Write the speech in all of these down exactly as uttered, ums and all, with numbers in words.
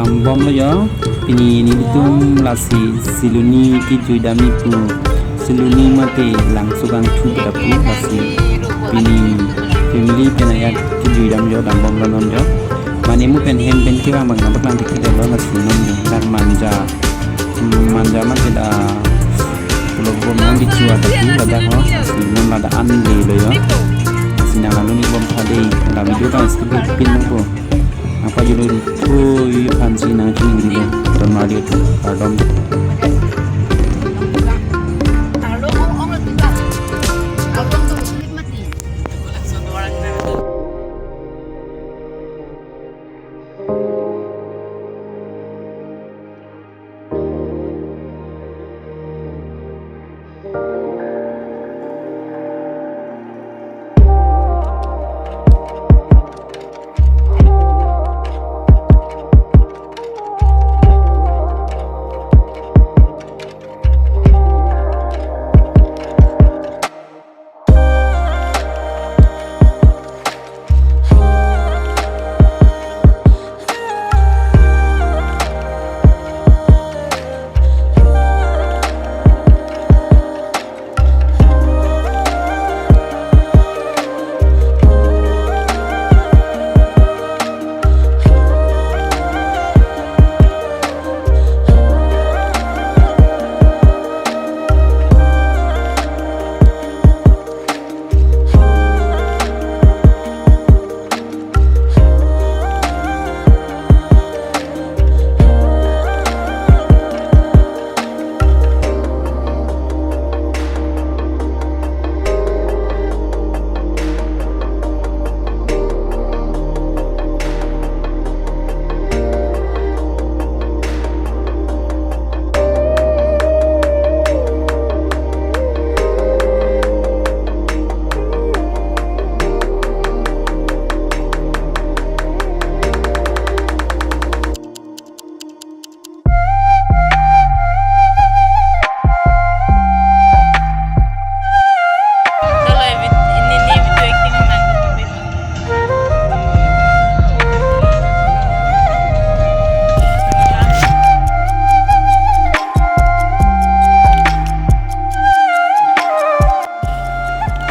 Bomlo jo, pini nelitum lasi Siloni kejui damji pu, Siloni mate Langso Kangthu kita pu lasi pini family pen ajat kejui dam jo, dambomlo non jo. Mane mo pen hem pen kevang abang nangpaklang thekthedetlo lasi non jo. Dak Manja, hmm, Manja mate dak pulo bom nang dichua ta pu ladak ho, lasi non ladak an lelo jo. Lasi nang lalu ni bom tha dei, la video kan skip pin nangpo. Apa judul thui phan si nangchingri lo, don mari tu, kardom.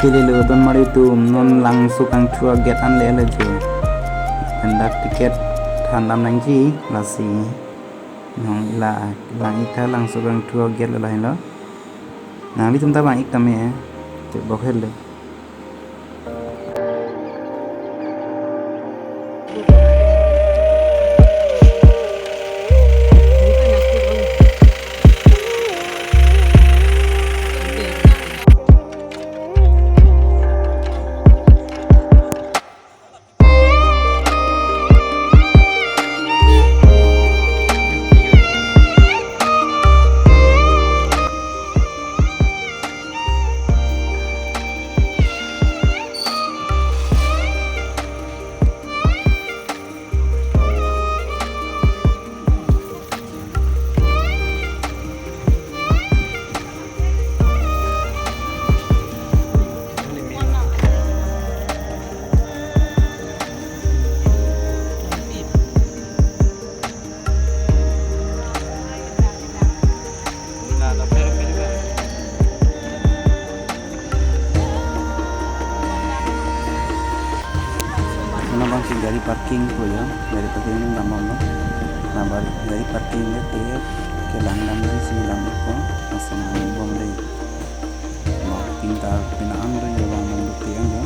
Kelelo don mari tum, non Langso Kangthu agate an lelo jo. Pen dak ticket thandam nangji lasi. Non la lang-ik tha Langso Kangthu agate lo lahenlo. Nanglitum ta vang-ik tame, te bok helo. Mane abang si gari parking po ya, gari parking ini nama lo. Nah, bari gari parking ya, te kelang dam si lang po, masih mau bom deh. Mau pintar pina an do ya, bang, bang bukti an ya.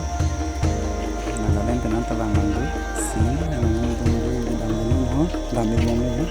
Nagaland pina an tabang bang do, si, bang bang do, bang bang ho, dam bang ya.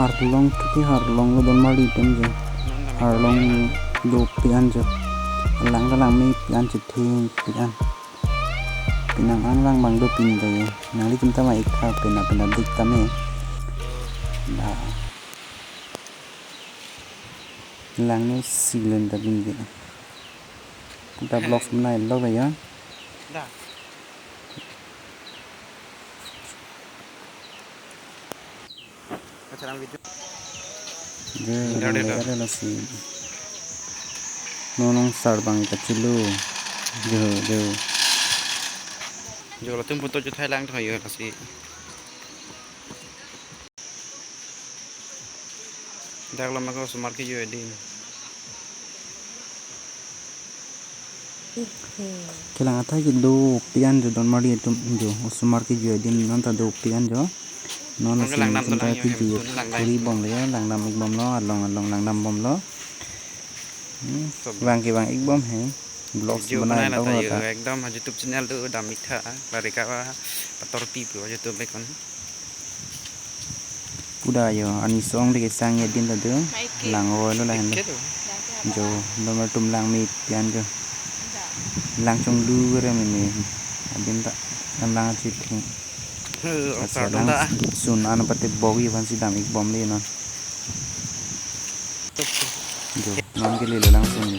Arlong tuti arlong lo don mali atum jo. Arlong dopik an jo. Lang ta langmepik an, chethengpik an. Penang an lang abang do pini ta jo. Nanglitum ta ma-ik tha, pena pena dik tame. Da. Langno silen ta pini. Ta vlogs banai lo ba jo. Da. Acha lang video. Jo, Dade lang ta. Dade lasi. Non non sar abang kachilo. Jo, jo. Jo, latum photo jo thai lang tho jo lasi. Dak lama ko osomar kejui adim. Kelang athai ke dopik an jo don mali atum jo, osomar kejui adim non ta dopik an jo. Non oke, lasi langdam non ta lang yo, kejui hem tun langdam kuri yo. Bom lo jo, langdam-ik bom lo, along along langdam bom lo. Hmm, sob. Vang kevang-ik bom he. Vlogs video banai banai la lo ta yo, ta. Ekdom ha YouTube channel do dam-ik tha, lari ka va pator pi pu YouTube lekon. Puda jo, ani song de kesang ya din ta do. Maike. Lang roi lo lahen lo. Ikke do. Jo, nomor tum langmepik an jo. Lang chonglu re meme. Adin ta, an lang chit thing. He, acha, asar lang ta. Sun an pate bogi aphan si dam-ik bom le non. Jo, non ke lelo langsung.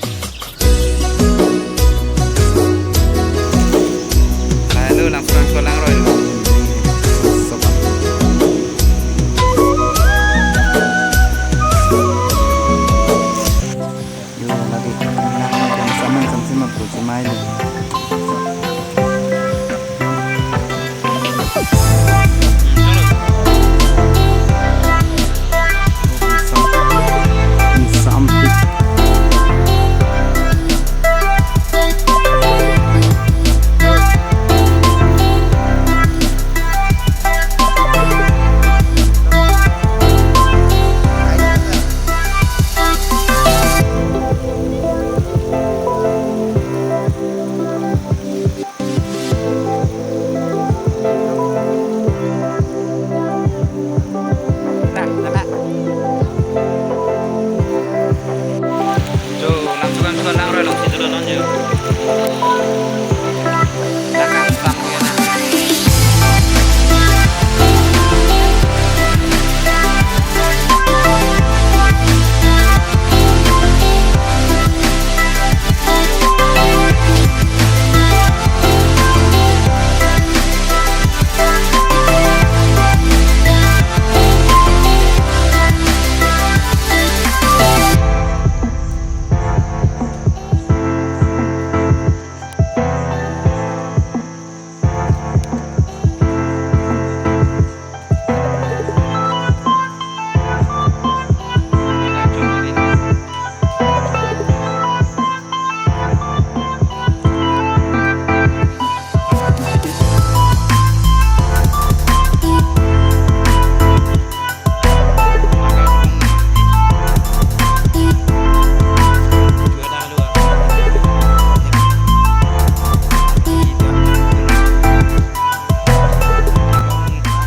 Lalo langsung ko lang roi lo. Sok. Jo, lagi nang jam saman samsi ma puji mai lo. Jo, langsung kan sudah lang roi, langsung sudah non jo. Lang kan stam ko ya na.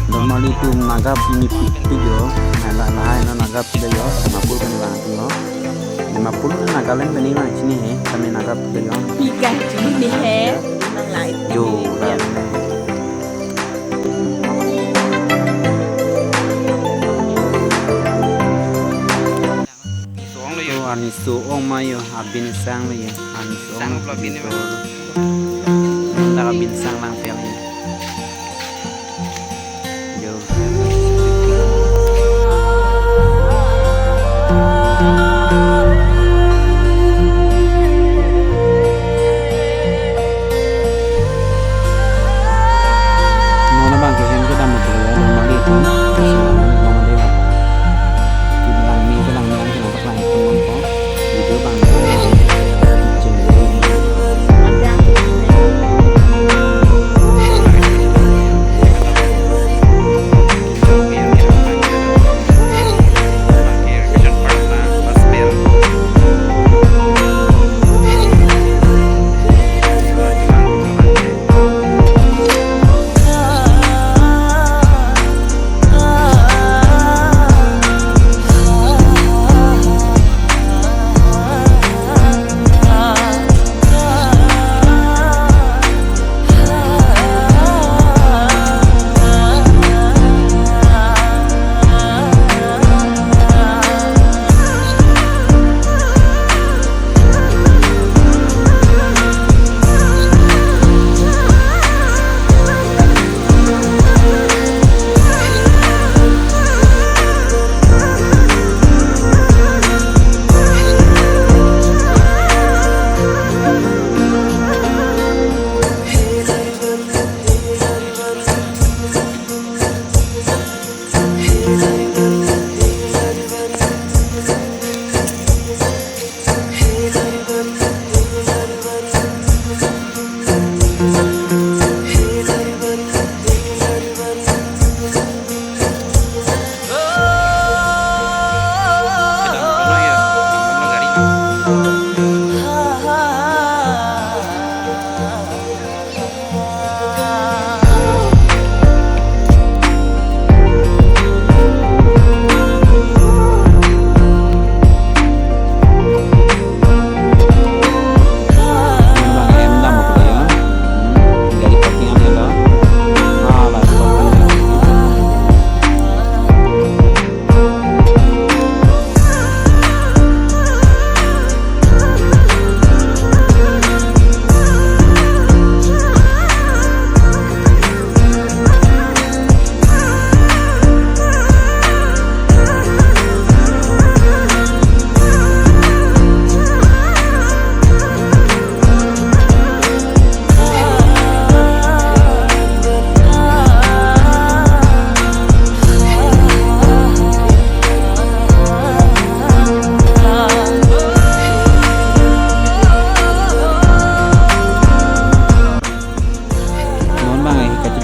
Don mali atum Naga pini pi, pi jo, hala lahai na Naga pi jo, Dimapur kan bang pi jo. Dimapur Nagaland bani bang chini he, kami Naga pi jo. Pi kan chini ni he, mang lai jo, chini ni bang. Song lo yo. Oh, ani so-ong ma jo, abin sang lo jo, ani so-ong. Sang lo abin jo. Dak abin sang lang pel jo. Jo. Non abang ke hem kedam mo ya, don mali atum. Mama dewa. Kelang me, kelang me, kelang me, kelang me, kelang me. Video bang.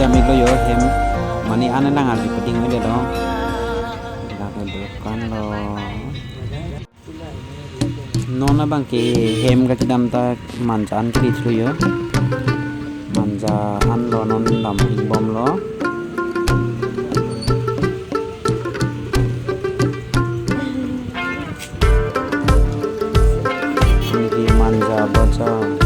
Kami lo yo hem mane an lang arju pading mede dong. Lake dukan lo. Non abang ke hem kachedam ta manja an kri lo yo. Manja an lo non dam bomlo. Niki manja bacha.